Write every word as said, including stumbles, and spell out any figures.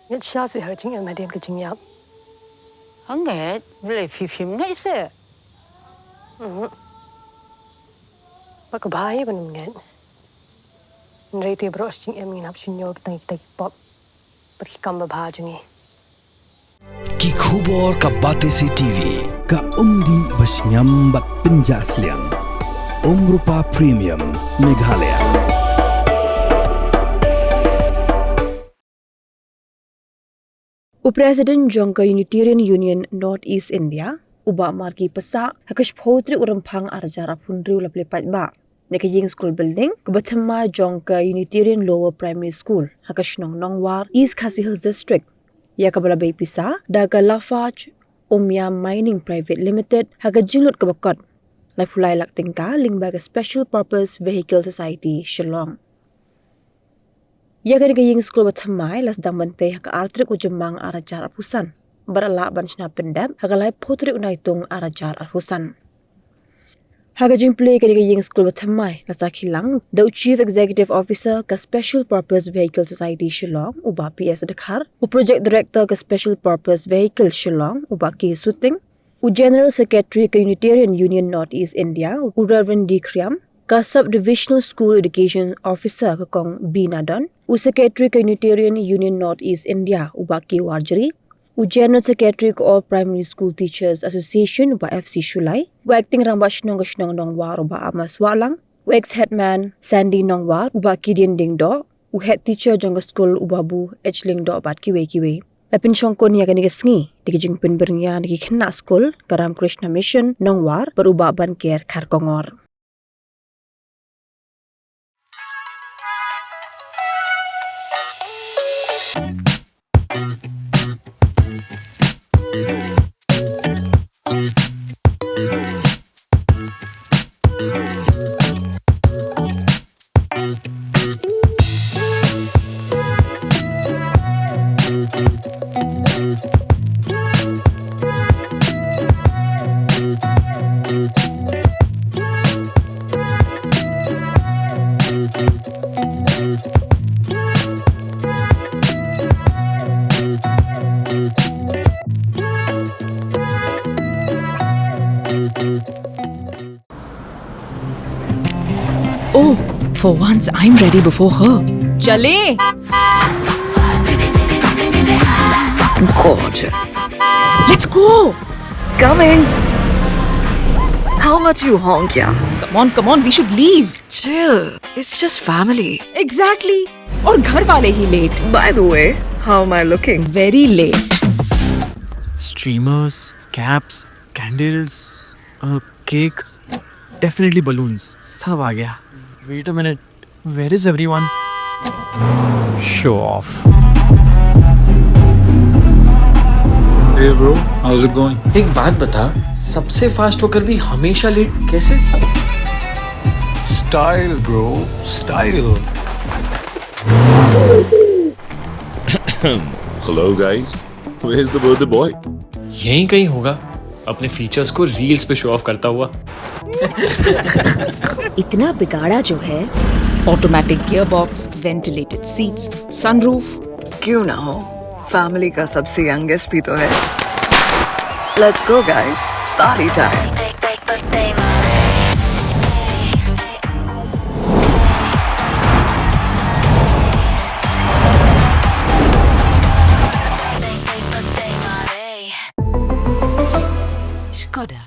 Ngeit shisha seh ha ka jingim hadien ka jingïap. Hangeit, balei phi phim ngeit seh? Mhm. Ba ka bha hi ban ym ngeit. Hynrei te baroh shi jingim ngin hap shim ïa ki tang ki pop bad ki kam babha jong ngi. Ki khubor ka Batesi TV, ka umdih ba shngiam bad pynjah sliang. Umrupa Premium, Meghalaya. U President jong ka Unitarian Union North East India, u Bah Marki Passah, ha ka shiphew tarik u Rymphang arhajar arphew hynriew la plie paidbah na ka ïing skul building kaba thymmai jong ka Unitarian Lower Primary School ha ka shnong Nongwar, East Khasi Hills District, ïa kaba la bei pisa da ka Lafarge Omia Mining Private Limited ha ka jinglut kaba kot laiphew lai lak tyngka lyngba ka Special Purpose Vehicle Society Shillong. Ïa kane ka ïing skul ba thymmai la sdang ban tei ha ka ar tarik u Jymmang arhajar arphew san bad la lah ban shna pyndep ha ka laiphew tarik u Naitung arhajar arphew san. Ha ka jingplie kane ka ïing skul ba thymmai la sakhi lang da u Chief Executive Officer ka Special Purpose Vehicle Society Shillong, u Bah P S Dkhar, u Project Director ka Special Purpose Vehicle Shillong, u Bah K Suting, u General Secretary ka Unitarian Union North East India, u Reverend D Khriam, ka Sub Divisional School Education Officer ka Kong B Nadon, u Secretary ka Unitarian Union North East India, u Bah K Warjri, u General Secretary ka All Primary School Teachers Association, u Bah F C Shullai, u Acting Rangbah Shnong ka shnong Nongwar, u Bah Amos Wahlang, u Ex Headman Sandy Nongwar, u Bah Gideon Diengdoh, u Head Teacher jong ka skul, u Bah Bu H Lyngdoh bad kiwei kiwei. La pynshongkun ïa kane ka sngi da ka jingpynbyrngia na ki khynnah skul ka Ramakrishna Mission Nongwar bad u Bah Banker Kharkongor. Oh, for once I'm ready before her. चले। Gorgeous. Let's go. Coming. How much you honk, yeah? Come on, come on, we should leave. Chill. It's just family. Exactly. और घर वाले ही late. By the way, how am I looking? Very late. Streamers, caps, candles, a cake, definitely balloons. सब आ गया. Wait a minute. Where is everyone? Show off. Hey bro, how's it going? एक बात बता, सबसे फास्ट होकर भी हमेशा लेट कैसे? Style bro, style. Hello guys, where's the birthday boy? यहीं कहीं होगा, अपने फीचर्स को रील्स पे शो ऑफ करता हुआ. इतना बिगाड़ा जो है. Automatic gearbox, ventilated seats, sunroof. क्यों ना हो, फैमिली का सबसे यंगेस्ट भी तो है. Let's go guys, party time. Skoda.